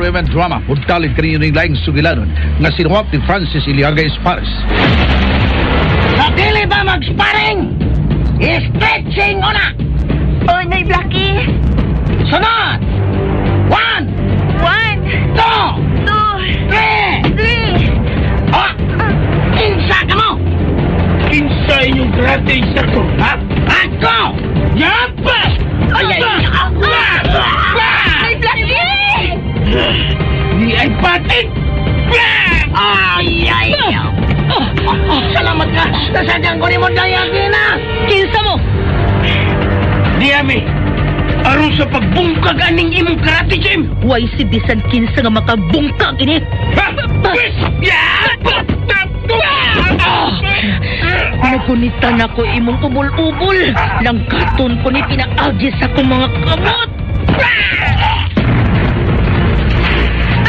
RMN Drama, Muntalid kaninyo ning laing sugilanon nga sinuwat ni Francis Iliaga Espares. Sa dili ba mag-sparring? Stretching una! Oh, Nay Blackie. Sunod! One, One, two, two, three! three. Oh! Kinsa ka mo? Kinsa inyong karate instructor, ha? Ako! Yapa! Ay, ay, ay! Nay Blackie! Ni ay patit! Ay, ay! Salamat ka! Nasadyang ko ni mo dayagin na! Kinsa mo? Diami, aron sa pagbungkag aning imong karate gym! Way si bisan kinsa nga makabungkag ini. Nagunita na ko imong ubol-ubol. Langkaton ko ni pinaagi sa akong mga kamot.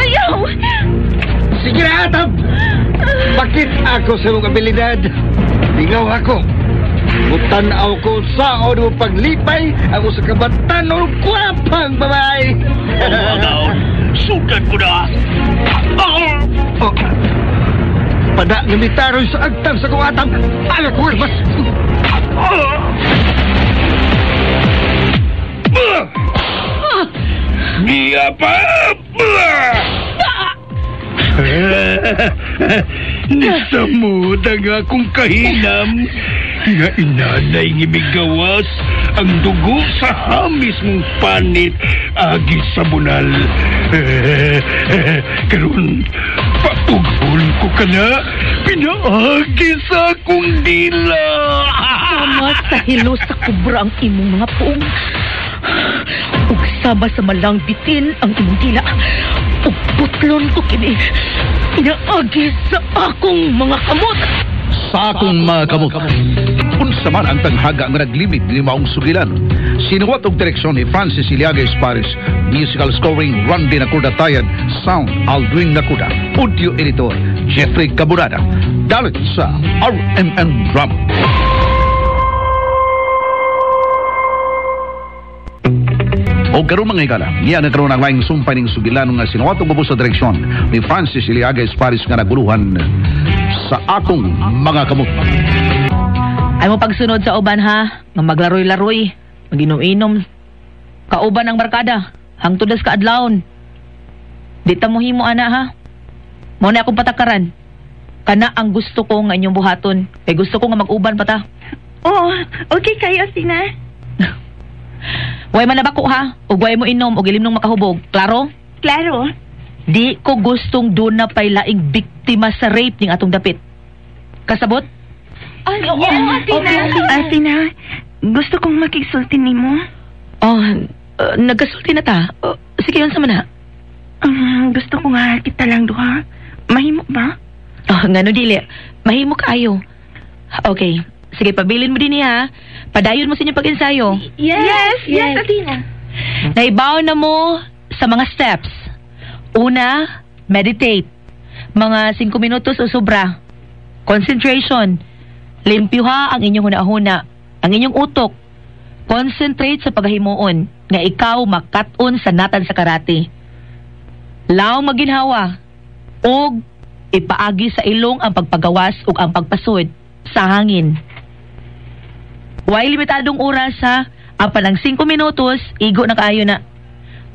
Ayaw! Sige na, Atab! Bakit ako sa imong abilidad? Lingaw ako. Mutanaw ko sa mo paglipay ang usa ka batanon kwapang babae. Agaw, sukat ko na! Oh. Pada nga mitaroy sa agtang sa kong atang. Ala ko mas. Niya pa! Nisamod ang akong kahinam nga inanay nga migawas ang dugo sa hamis mong panit agi sa bunal. Karon paughol ko ka na, pinaagi sa akong dila. Sama sa hilo sa kubra ang imong mga puong. Ug sama sa malang bitin ang imong dila. Ug putlon ko kini. Pinaagi sa akong mga kamot. Sa akong mga kamot. Unsa man ang tanghaga nga naglimit ni maong sugilan. Sinuwat og direksyon ni Francis Iliaga Espares, musical scoring Randy Nakuda Tayad, sound Aldwin Nakuda, audio editor Jeffrey Caburada. Dalit sa RMN Drama. O karon mga higala, niya na karon ang laing sumpay ning sugilan nga sinuwat og ubos sa direksyon ni Francis Iliaga Espares nga naguluhan sa akong mga kamot. Ay mo pagsunod sa uban ha, nga maglaroy-laroy, maginom-inom. Kauban ang barkada, hangtod das kaadlawon. Di ta mo himo ana ha. Mao na akong patakaran. Kana ang gusto ko nga inyong buhaton. Kay gusto ko nga mag-uban pa ta. Oh, okay kayo, Sina. Way man nabako ha, ug way mo inom og ilimnong makahubog. Klaro? Klaro. Di ko gustong doon na pa'y laing biktima sa rape ning atong dapit. Kasabot? Ay, yes, Athena. Athena, gusto kong makigsulti nimo. Oh, nagkasulti na ta. Oh, sige, yun sa mana. Gusto ko nga kita lang duha. Mahimo ba? Oh, ngano dili. Mahimo kaayo. Okay. Sige, pabilin mo din niya. Padayon mo sa inyong pag-ensayo. Yes, yes, Athena. Naibaw na mo sa mga steps. Una, meditate. Mga 5 minutos o sobra. Concentration. Limpyuha ang inyong hunahuna, ang inyong utok. Concentrate sa paghimuon nga ikaw makat-on sa natan sa karate. Law maginhawa ug ipaagi sa ilong ang pagpagawas ug ang pagpasud sa hangin. Way limitadong oras ha, apan ang 5 minutos, igo na kaayo na.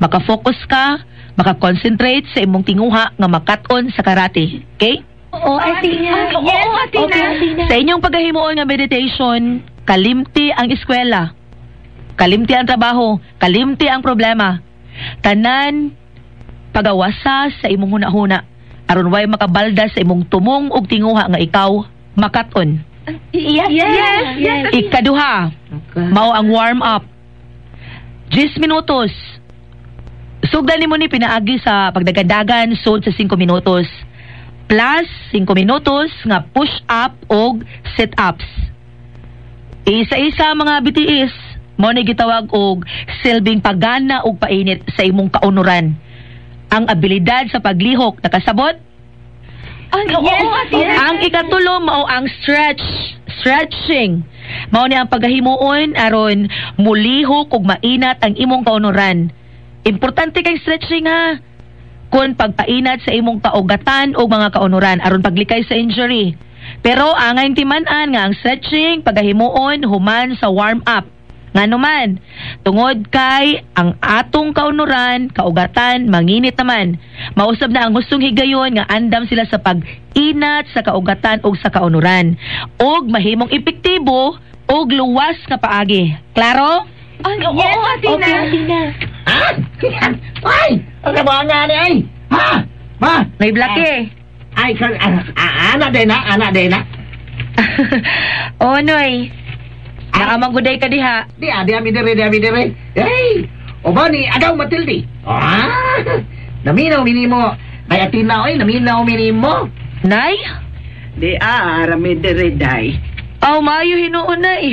Maka-focus ka, maka-concentrate sa imong tinguha nga makat-on sa karate. Okay? Oo, Athena. Yes, Athena. Sa inyong paghahimuon nga meditation, kalimti ang eskwela. Kalimti ang trabaho, kalimti ang problema. Tanan pagawasa sa imong hunahuna aron way makabalda sa imong tumong ug tinguha nga ikaw makat-on. Yes, yes, yes. Ikaduha, mao ang warm up. 10 minutos. Sugdan nimo ni pinaagi sa pagdagandagan sud sa 5 minutos. Plus 5 minutos nga push up og sit ups. Isa-isa mga BTS mo ni gitawag og silbing pagana og painit sa imong kaunuran. Ang abilidad sa paglihok nakasabot? Yes, Athena. Ang ikatulo mao ang stretch, stretching. Mao ni ang paghahimuon aron mulihok ug mainat ang imong kaunuran. Importante kay stretching ha. Kon pagpainat sa imong kaugatan o mga kaunuran aron paglikay sa injury. Pero angay timan-an nga ang stretching pagahimuon human sa warm up. Ngano man, tungod kay ang atong kaunuran, kaugatan, manginit naman. Mausab na ang gustong higayon nga andam sila sa pag-inat sa kaugatan ug sa kaunuran. Og mahimong epektibo og luwas nga paagi. Klaro? Ay, oo, yes, Athena. Okay, Athena. Ha? Ay! Ang kabuangan ni ay! Ha? Ma? May blake. Ay, ana din na, ana din na. Oh, Noy. Nakamangguday ka diha. Di, di ami dire. Hey! O ba ni Agaw Matilde? Ah! Naminaw minimo. May Athena oy, naminaw minimo. Nay? Di arami dire day. Aw, maayo hinuon, Nay.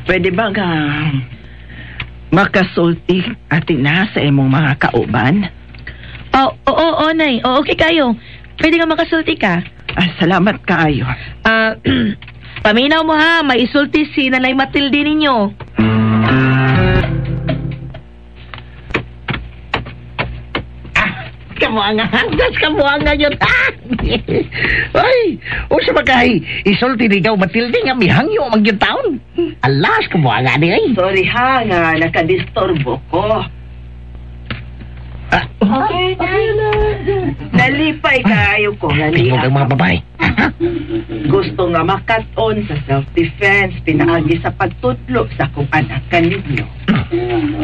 Pwede ba nga makasulti Athena sa imong mga kauban? Oh, oo, oo, Nay. Oo, okay kayo. Pwede nga makasulti ka. Ay, salamat kaayo. Paminaw mo ha, may isulti si Nanay Matilde ninyo. Ah, kabuangan, hanggas kabuangan yun. Ah! Ay, o sa makay, isulti ni Gaw Matilde nga mihangyo magyud taon. Alas, kabuangan ni ay. Sorry ha, nga nakadisturbo ko. Ah, Okay, Nay. Nalipay kaayo ko nga tingog niya. ang mga babae. Gusto nga makat-on sa self-defense, pinaagi sa pagtudlo sa akong anak kaninyo.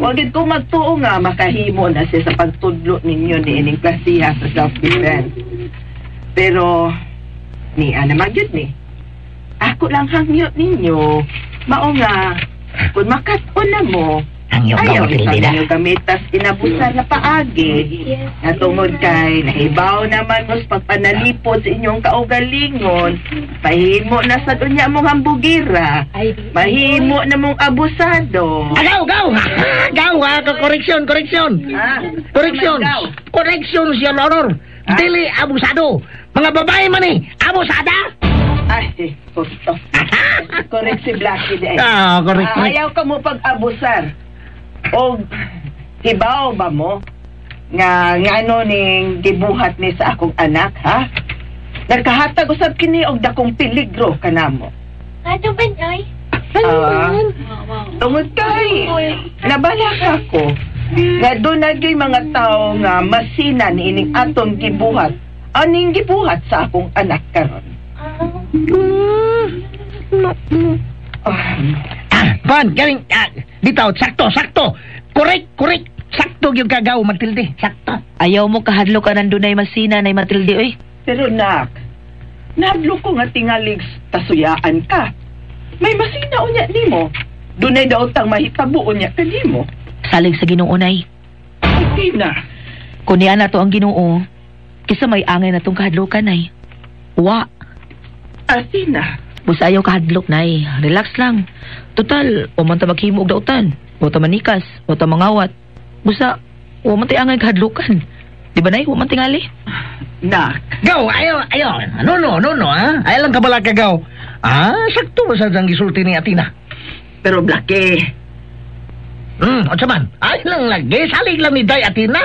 Wag gid ko magtuo nga makahimo na siya sa pagtudlo ninyo ni ining klasiha sa self-defense. Pero niya naman yun ni. Ako lang hangyo ninyo. Mao nga, kung makat-on na mo, Hangyo Gaw ayaw Matilde isa na. ninyo gamitas inabusan na paagi. Yes. Na tungod kay nahibaw naman mo sa pagpanalipod sa inyong kaugalingon, mahimo na sa dunya mong hambugira, mahimo na mong abusado. Agaw, gaw! Gaw, ha? Koreksyon, koreksyon. Ah, Koreksyon. gaw. Koreksyon, Your Honor. Ah? Dili abusado. Mga babae man eh, abusada. Ay, gusto. Correct si Blackie di ay. Ah, correct, Ah, correct. ayaw ka mo pag-abusar. O hibaw ba mo nga ngano ning gibuhat ni sa akong anak, ha? Nagkahatag usab kini og dakong peligro kanamo. Ano ba, Nay? Ah, tungod kay nabalaka ko nga doon na gyud mga tao nga masina ni ining atong gibuhat aning gibuhat sa akong anak karon. Ah, Pan, galing. Ah, dito, sakto, sakto. Correct, correct. Sakto yung kagaw, Matilde. Sakto. Ayaw mo kahadlo ka nandunay masina, Nay Matilde, oy. Pero nak, nahadlo ko nga tingalig tasuyaan ka. May masina unya nimo. Dunay daw tang mahitabo unya kanimo. Salig sa Ginoo, Nay. Ay, na. Kung niya na to ang Ginoo, kisa may angay na tong kahadlokan, Nay. Wa. Athena. Busa ayaw kahadlok, Nay. Relax lang. Total, wa man ta maghimo og dautan. Wa ta manikas, wa ta mangawat. Busa, wa man tay angay kahadlokan. Di ba, Nay? Wa man tingali. Nak, Gaw, ayaw, ayaw. No, no, no, no, ha? Ayaw lang kabala ka, gaw. Ah, sakto ba sa dang gisulti ni Athena? pero Blackie, Unsa man? Ayaw lang lagi. Salig lang ni Day Athena.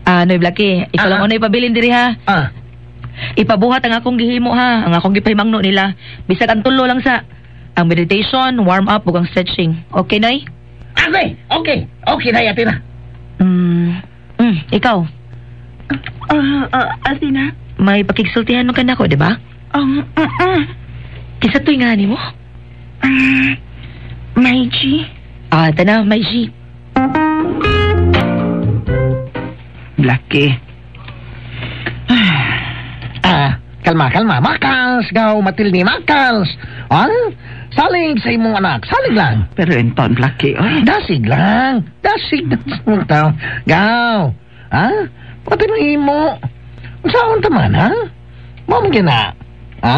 Ah, Noy Blackie, ikaw lang Ah. unay pabilin diri ha. Ah, Ipabuhat ang akong gihimo ha, ang akong gipahimangno nila. Bisag ang tulo lang sa ang meditation, warm up ug ang stretching. Okay, Nay? okay, okay. Okay, Day Athena. Ikaw, Athena? may pakigsultihan man ka nako, di ba? Kinsa to'y nga nimo? May G? Ah, tana, may G. Blackie. Ah, kalma, kalma. Makals, gaw, Matilde, makals. Ah, salig sa imong anak. Salig lang. Pero enton, Blackie, oy. Dasig lang. Dasig na sa mong tao. Gaw. Ha? Pati mo imo. Saan ta man, ha? Mo man gina. Ha?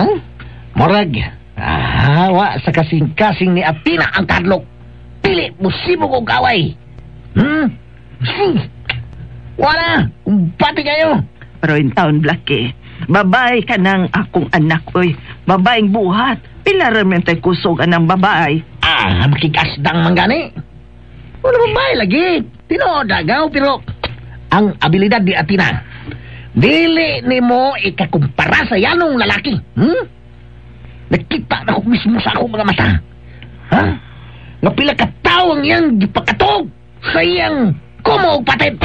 Morag. Ah, wa sa kasing-kasing ni Athena ang kadlok. Pili mo sibog og away. Wala. Umpati kayo. Pero in town, Blackie, babae ka ng akong anak, oy. Babaeng buhat. Pila ramen tay kusog anang babae. Ah, makikasdang man gani. Wala babae lagi. Tinuod na, gaw, pero ang abilidad ni Athena, dili nimo ikakumpara sa yanong lalaki. Nakita na ko mismo sa akong mga mata. Ha? Nga pila ka tawo ang iyang gipakatog sa iyang kumo og patid.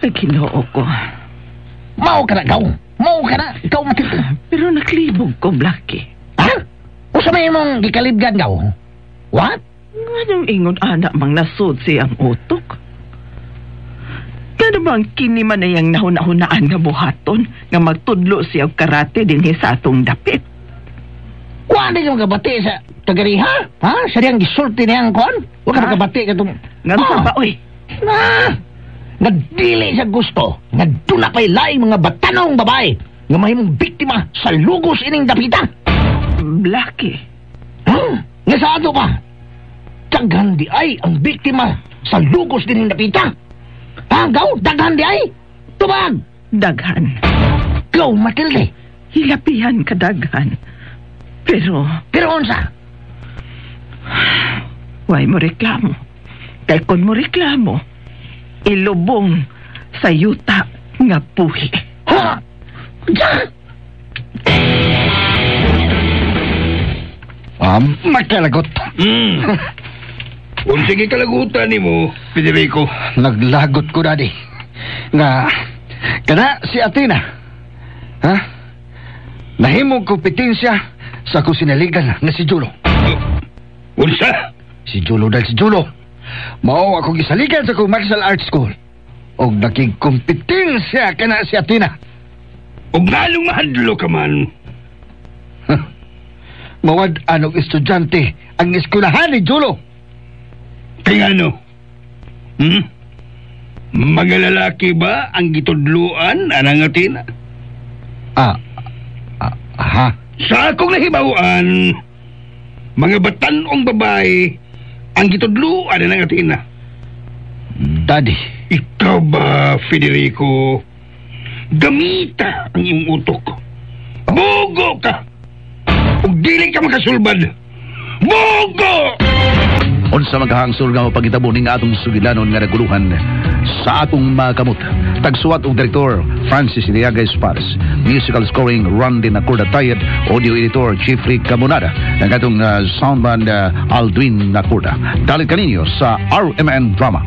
Ay, Ginoo ko. Mao ka na, gaw. Mao ka na. Ikaw, Matilde. Pero naklibog ko, Blackie. Ha? Usa may imong gikalibgan, gaw? What? Nganong ingon anak mang nasud siyang utok? Kano bang kini man na iyang nahuna-hunaan nga buhaton nga magtudlo siya og karate dinhi sa atong dapit? Kuan din yung kabati sa tagariha? Ha? Sa diyang gisulti niyang kuan? Huwag ka Ha? makabati ka itong... Nga sa ba, oy? Na! Nga dili sa gusto, nga doon na pa'y laing mga batanong babae nga mahimong biktima sa lugos ining dapita. Blackie. Ha? Nga sa ato pa, daghan di ay ang biktima sa lugos dining dapita. Ha? Gaw, daghan di ay? Tubag! Daghan. Gaw, Matilde. Hilapihan ka daghan. Pero Pero unsa? way mo reklamo. Kay kon mo reklamo, ilubong sa yuta nga puhi. Ha? Diyan! Makalagot. Unsa kalagutan nimo, Federico? Naglagot ko, Daddy. Nga, kana si Athena. Ha? Nahimong kompetensya sa akong sinaligan nga si Julo. Unsa? Si Julo dahil si Julo. Mao ako gisaligan sa akong martial arts school. Og nakigkompetensya kana si Athena. Og ngalong mahadlo ka man. Mawad anong estudyante ang eskwelahan ni Julo. Kay ano? Mga lalaki ba ang gitudluan anang Athena? Ha? Sa akong nahibaw-an, mga batanong babae ang gitudluan anang Athena. Daddy. Ikaw ba, Federico? Gamita ang iyong utok. Bugo ka! Ug dili ka makasulbad. Bugo! Unsa maghangsol nga mapagitabo ning atong sugilanon nga naguluhan sa atong mga kamot. Tagsuwat og direktor Francis Iliaga Espares. Musical scoring Randy Nacorda Tayed, audio editor Jeffrey Camonada, ng atong soundman Aldwin Nacorda. Dalit kaninyo sa RMN Drama.